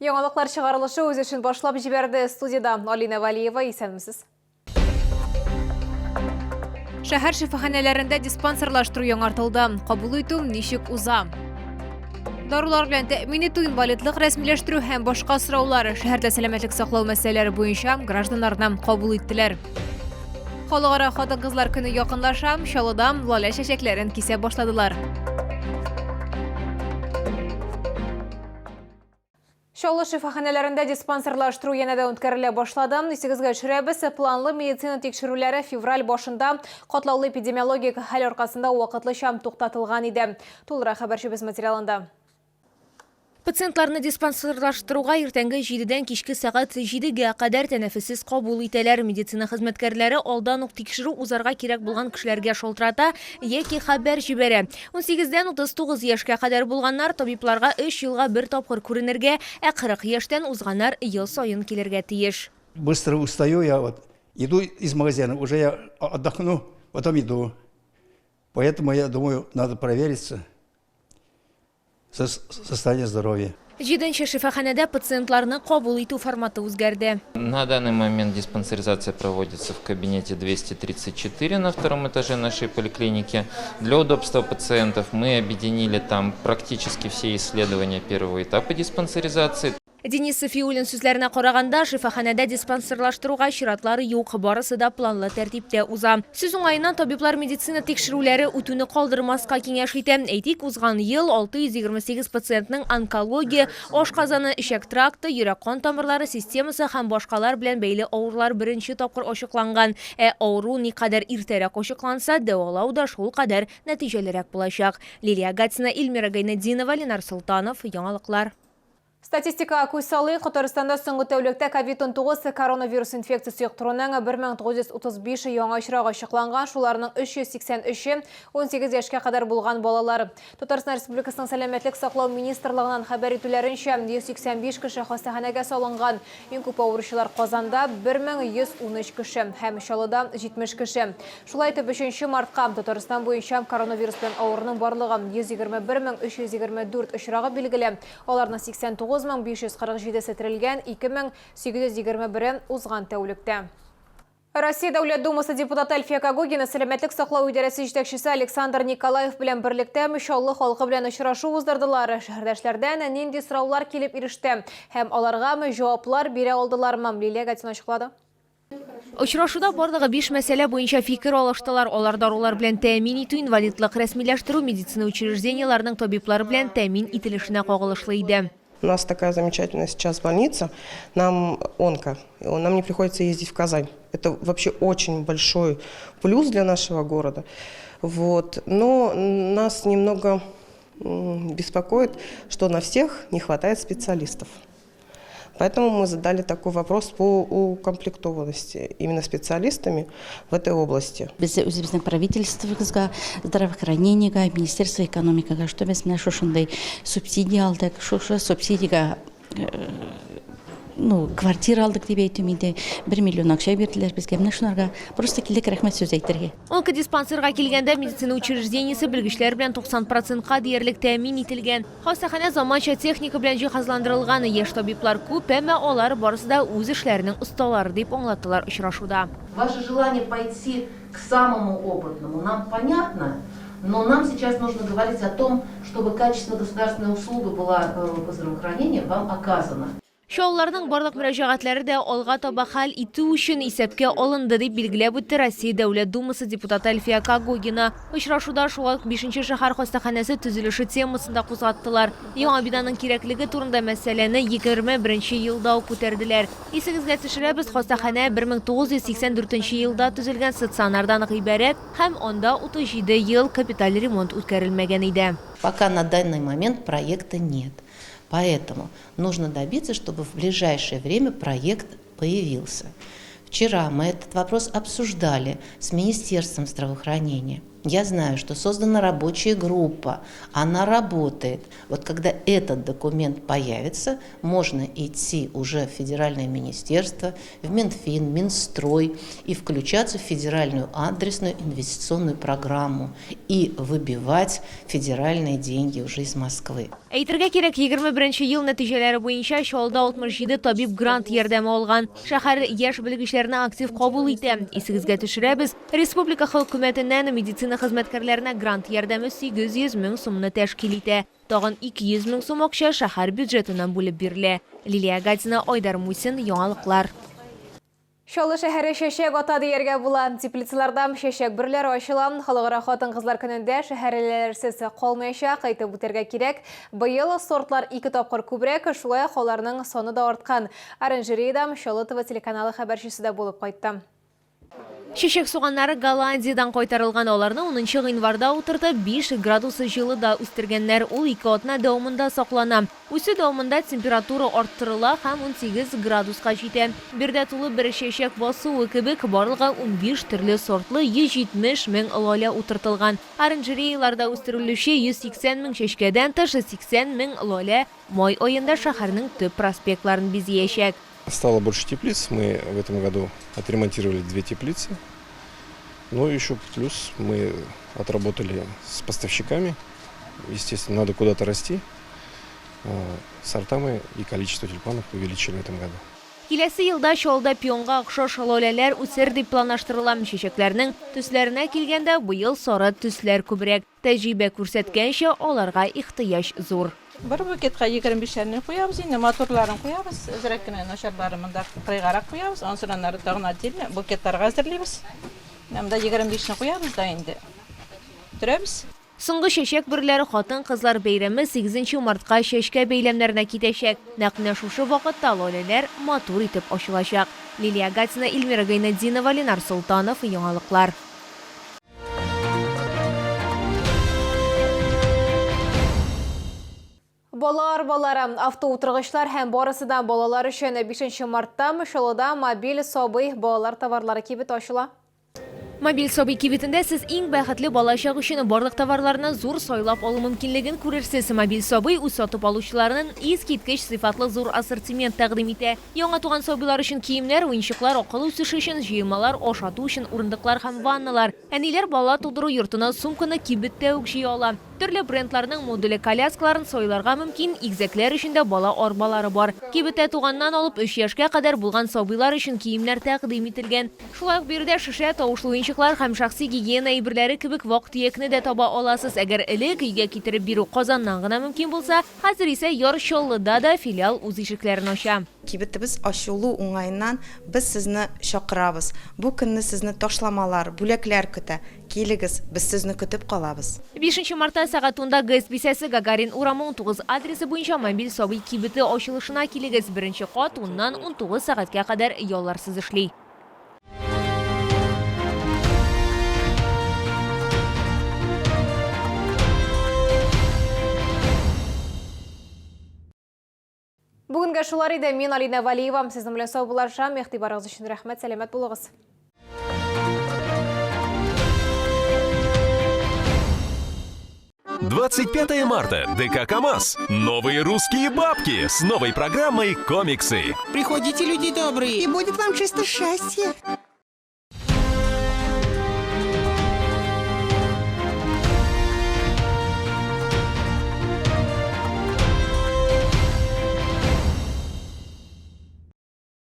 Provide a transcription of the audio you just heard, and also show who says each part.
Speaker 1: Яңалыклар чыгарылышы үз эшен башлап җибәрде. Студиядә Алина Валиева, исәнмесез. Шәһәр шифаханәләрендә диспансерлаштыру яңартылды. Кабул итү ничек уза? Дарулар белән тәэмин итү, инвалидлык рәсмиләштерү һәм башка сораулар шәһәрдә сәламәтлек саклау мәсьәләләре буенча гражданнарны кабул иттеләр. Халыкара хатын-кызлар көне якынлаша, Чаллыда лалә чәчәкләрен кисә башладылар. Чаллы шифаханәләрендә диспансерлаштыру янәдән үткәрелә башлады. Исегезгә төшерәбез, планлы медицина тикшерүләре февраль башында катлаулы эпидемиологик хәл аркасында вакытлыча туктатылган иде. Тулырак хәбәрчебез материалында.
Speaker 2: Пациентларны диспансерлаштыруга иртәнге җидедән кичке сәгать җидегә кадәр тәнәфессез кабул итәләр. Медицина хезмәткәрләре алдан ук тикшерү узарга кирәк булган кешеләргә шалтырата яки хәбәр җибәрә. Унсигездән 39 яшькә кадәр булганнар табибларга өч елга бер тапкыр күренергә, ә 40 яшьтән узганнар ел саен килергә тиеш.
Speaker 3: Быстро устаю я вот, иду из магазина, уже я отдохну, потом иду. Поэтому я думаю, надо провериться состояние здоровья.
Speaker 2: Җиденче шифаханәдә пациентларны кабул итү форматы үзгәрде.
Speaker 4: На данный момент диспансеризация проводится в кабинете 234 на втором этаже нашей поликлиники. Для удобства пациентов мы объединили там практически все исследования первого этапа диспансеризации.
Speaker 2: Денис Сафиуллин сүзләренә караганда, шифаханәдә диспансерлаштыруга чиратлар юк, барысы да планлы тәртиптә уза. Сүз уңаеннан, табиблар медицина тикшерүләре үтүне калдырмаска киңәш итә. Әйтик, узган ел 628 пациентның онкология, ашказаны, эчәк тракты, йөрәк-кан тамырлары системасы һәм башкалар белән бәйле авырулар беренче тапкыр ачыкланган. Ә авыру никадәр иртәрәк ачыкланса, дәвалау да шулкадәр нәтиҗәлерәк булачак. Лилия Гатина, Эльмира Гайнетдинова, Ленар Солтанов, Яңалыклар.
Speaker 1: Статистикага күз салыйк, Татарстанда соңгы тәүлектә COVID-19 коронавирус инфекциясе йоктыруның 1935 яңа очрагы ачыкланган, шуларның 383-е 18 яшькә кадәр булган балалар. Татарстан Республикасының Сәламәтлек саклау министрлыгыннан хәбәр итүләренчә, 185 кеше хастаханәгә салынган. Иң күп авыручылар Казанда, 1113 кеше, һәм Чаллыда, 70 кеше. Шулай итеп, өченче мартка Татарстан буенча коронавирус белән авыруның барлыгы 121 324 очрагы билгеле. Аларның 89 547 се терелгән, 2821-е узган тәүлектә. Россия Дәүләт Думасы депутаты Әлфия Когогина Сәламәтлек саклау идарәсе җитәкчесе Александр Николаев белән берлектә Чаллы халкы белән очрашу уздырдылар. Шәһәрдәшләрдән нинди сораулар килеп иреште һәм аларга җаваплар бирә алдылармы, Лилия Гатина ачыклады.
Speaker 2: Очрашуда барлыгы биш мәсьәлә буенча фикер алыштылар. Алар дарулар белән тәэмин итү, инвалидлык рәсмиләштерү, медицина учреждениеләренең табиблар белән тәэмин ителешенә кагылышлы иде.
Speaker 5: У нас такая замечательная сейчас больница, нам онко, нам не приходится ездить в Казань. Это вообще очень большой плюс для нашего города. Вот. Но нас немного беспокоит, что на всех не хватает специалистов. Поэтому мы задали такой вопрос по укомплектованности именно специалистами в этой области.
Speaker 6: Без үзебезнең правительствобызга, здравоохранениегә, Министерство экономикага, что без менә шушындый субсидия алдык, шушы субсидиягә ну, квартира алдык дип әйтүм инде, 1 миллион акча бирделәр безгә. Менә шунарга просто килдек рәхмәт сүз әйтергә.
Speaker 2: Онкодиспансерга килгәндә, медицина учреждениесе белгечләр белән 90 процентка диярлек тәэмин ителгән. Хастаханә заманча техника белән җиһазландырылган. Яшь табиблар күп, әмма алар барысы да үз эшләренең осталары, дип аңлаттылар очрашуда.
Speaker 7: Ваше желание пойти к самому опытному нам понятно, но нам сейчас нужно говорить о том, чтобы качество государственной услуга была по здравоохранению вам оказана.
Speaker 2: Чаллыларның барлык мөрәҗәгатьләре дә алга таба хәл итү өчен исәпкә алынды, дип билгеләп үтте Россия Дәүләт Думасы депутаты Әлфия Когогина. Очрашуда шулай ук бишенче шәһәр хастаханәсе төзелеше темасын да кузгаттылар. Яңа бинаның кирәклеге турында мәсьәләне 21 елда ук күтәрделәр. Исегезгә төшерәбез, хастаханә 1984 елда төзелгән стационардан гыйбарәт һәм анда 37 ел капиталь ремонт үткәрелмәгән иде.
Speaker 7: Пока на данный момент проекта нет. Поэтому нужно добиться, чтобы в ближайшее время проект появился. Вчера мы этот вопрос обсуждали с Министерством здравоохранения. Я знаю, что создана рабочая группа, она работает. Вот когда этот документ появится, можно идти уже в федеральное министерство, в Минфин, Минстрой и включаться в федеральную адресную инвестиционную программу и выбивать федеральные деньги уже из Москвы.
Speaker 2: Әйтергә кирәк, 21 ел нәтиҗәләре буенча Чаллыда 67 табиб грант ярдәме алган. Шәһәр яшь белгечләрне актив кабул итә. Исегезгә төшерәбез, республика хөкүмәтеннән медицина хезмәткәрләренә грант ярдәме 800 мең сумны тәшкил итә. Тагын 200 мең сум акча шәһәр бюджетыннан бүлеп бирелә. Лилия Гатина, Айдар Мусин, Яңалыклар.
Speaker 1: Чаллы шәһәре чәчәк ата дияргә була. Теплицаларда чәчәк бөреләре ачыла. Халыкара хатын-кызлар көнендә шәһәрлеләрсез калмаячак, әйтеп үтәргә кирәк. Быел сортлар ике тапкыр күбрәк, шулай ук аларның саны да арткан. Оранжереяда Чаллы ТВ телеканалы хәбәрчесе дә булып кайтты.
Speaker 2: Чәчәк суганнары Голландиядән кайтарылган. Аларны унынчы гыйнварда утыртып, 5 градус җылыда үстергәннәр. Ул ике атна дәвамында саклана. Үсү дәвамында температура арттырыла һәм 18 градуска җитә. Биредә тулы бер чәчәк басуы кебек, барлыгы 15 төрле сортлы 170 мең лалә утыртылган. Оранжереяларда үстерелүче 180 мең чәчкәдән тыш, 80 мең лалә май аенда шәһәрнең төп проспектларын бизиячәк.
Speaker 8: Стало больше теплиц. Мы в этом году отремонтировали 2 теплицы. Но еще плюс мы отработали с поставщиками. Естественно, надо куда-то расти. Сорта мы и количество тюльпанов увеличили в этом году.
Speaker 2: Киләсе елда Чаллыда пионга охшаш лаләләр үсер дип планлаштырыла. Чәчәкләрнең төсләренә килгәндә, быел сары төсләр күбрәк. Тәҗрибә күрсәткәнчә, аларга ихтыяҗ зур.
Speaker 9: Бер букетка 25-әрне куябыз инде, матурларын куябыз, әзрәк кенә начарларын монда кырыйгарак куябыз, ансын аннары тагын отдельно букетларга әзерлибез. Менә монда 25-не куябыз да инде. Төрәбез.
Speaker 2: Соңгы чәчәк бөреләре хатын-кызлар бәйрәме 8 мартка чәчкә бәйләмнәренә китәчәк. Нәкъ менә шушы вакытта лаләләр матур итеп ачылачак. Лилия Гатина, Эльмира Гайнетдинова, Ленар Солтанов, Яңалыклар.
Speaker 1: Бала арбалары, автоутыргычлар һәм барысы да балалар өчен. 5 мартта Чаллыда мобиль сабый балалар товарлары кибете ачыла.
Speaker 2: Мобиль сабый кибетендә сез иң бәхетле балачак өчен барлык товарларны зур сайлап алу мөмкинлеген күрерсез. Мобиль сабый үз сатып алучыларының искиткеч сыйфатлы зур ассортимент тәкъдим итә. Яңа туган сабыйлар өчен киемнәр, уенчыклар, акыл үсеше өчен җыелмалар, ашату өчен урындыклар һәм ванналар. Әниләр бала тудыру йортына сумканы кибеттә үк җыя ала. Төрле брендларның модуле коляскаларын сайларга мөмкин, игезәкләр өчен дә бала арбалары бар. Кибеттә туганнан алып 3 яшькә кадәр булган сабыйлар өчен киемнәр тәкъдим ителгән. Шулай ук биредә шешә, тавышлы уенчыклар һәм шәхси гигиена әйберләре кебек вак-төякне дә таба аласыз. Әгәр элек өйгә китереп бирү Казаннан гына мөмкин булса, хәзер исә Яр Чаллыда да филиал үз ишекләрен ача.
Speaker 10: Кибетебез ачылу уңаеннан без сезне чакырабыз. Бу көнне сезне ташламалар, бүләкләр көтә. Килегез, без сезне көтеп калабыз.
Speaker 2: 5 мартта сәгать 10-да ГЭС бистәсе Гагарин урамы 19 адресы буенча мобиль сабый кибете ачылышына килегез. Беренче кат 10-нан 19 сәгатькә кадәр ялларсыз эшли.
Speaker 1: Бүгенгә шулар иде. Мин Алина Валиева. Сезнең белән саубуллашам. Игътибарыгыз өчен рәхмәт. Сәламәт булыгыз.
Speaker 11: 25 марта. ДК КамАЗ. Новые русские бабки с новой программой «Комиксы».
Speaker 12: Приходите, люди добрые. И будет вам чисто счастье.